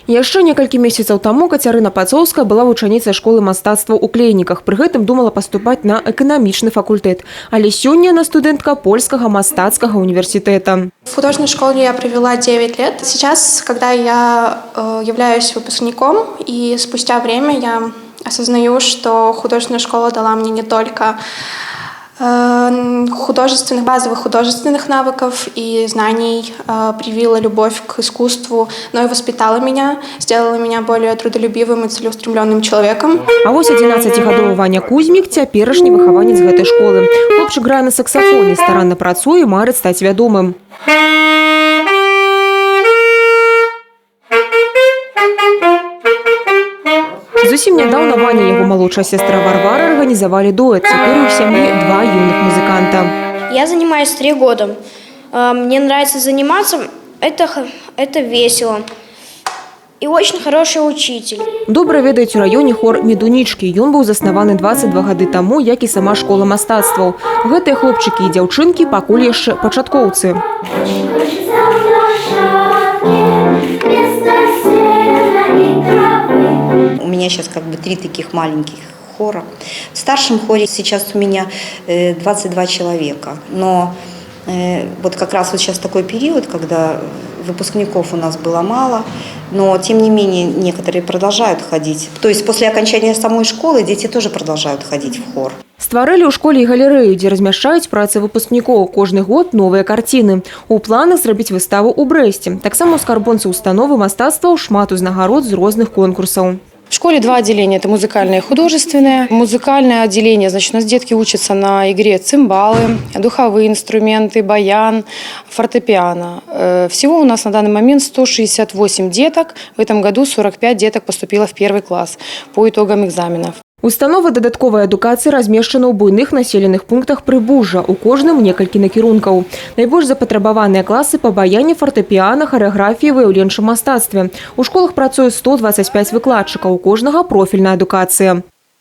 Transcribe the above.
Яшчэ некалькі месяцаў таму Кацярына Пацоўская была вучаніцай школы мастацтва ў Клейніках. Пры гэтым думала паступаць на эканамічны факультэт. Але сёння яна студэнтка польскага мастацкага універсітэта. В художественной школе я провела 9 лет. Сейчас, когда я являюсь выпускником, и спустя время я осознаю, что художественная школа дала мне не только художественных, базовых художественных навыков и знаний, привила любовь к искусству, но и воспитала меня, сделала меня более трудолюбивым и целеустремленным человеком. А вось 11-гадовы Ваня Кузьмік — цяперашні выхаванец гэтай школы. Хлопчык грае на саксафоне, старанна працуе і марыць стаць вядомым. Зусім нядаўна Ваня і яго малодшая сестра Варвара арганізавалі дуэт. Цяпер у іх сям'і два юных музыканта. Я занимаюсь 3 года. Мне нравится заниматься, это весело. И очень хороший учитель. Добра ведаюць у раёне хор «Медунічкі». Ён быў заснаваны 22 гады таму, як і сама школа мастацтваў. Гэтыя хлопчыкі і дзяўчынкі пакуль яшчэ пачаткоўцы. Хочется в лошадке вместо сена и травы. У меня сейчас как бы три таких маленьких хора. В старшем хоре сейчас у меня 22 человека. Но вот как раз вот сейчас такой период, когда выпускников у нас было мало, но тем не менее некоторые продолжают ходить. То есть после окончания самой школы дети тоже продолжают ходить в хор. Стварылі ў школе і галерэю, дзе размяшчаюць працы выпускнікоў. Кожны год новыя карціны. У планах зрабіць выставу ў Брэсце. Таксама ў скарбонцы установы мастацтваў шмат узнагарод з розных конкурсаў. В школе два отделения. Это музыкальное и художественное. Музыкальное отделение, значит, у нас детки учатся на игре цимбалы, духовые инструменты, баян, фортепиано. Всего у нас на данный момент 168 деток. В этом году 45 деток поступило в первый класс по итогам экзаменов. Установа дадатковай адукацыі размешчана ў буйных населеных пунктах Прыбужжа, у кожным некалькі накірункаў. Найбольш запатрабаваныя класы па баяне, фартэпіяна, харэаграфіі, выяўленчым мастацтве. У школах працуе 125 выкладчыкаў, у кожнага профільная адукацыя.